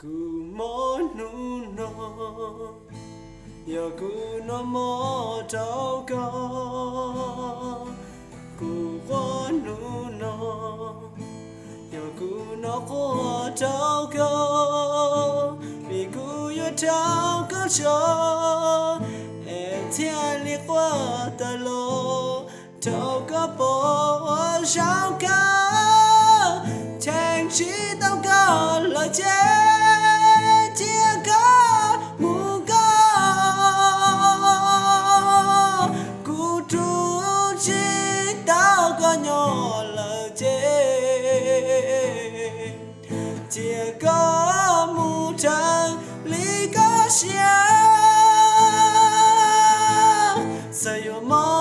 Kuv mob hnub no, yog kuv noj mov rau koj. Kuv quaj hnub no, yog kuv noj quaj rau koj. Vim kuv yuav rau koj tso, es thiaj li quaj tas los. Rau koj pom ua zoo kawg, cheem tsis tau koj lawm ces cia koj mus koj. Kuv rub tsis tau koj nyob lawm ces cia koj mus raws li koj siab. Txawm yuav mob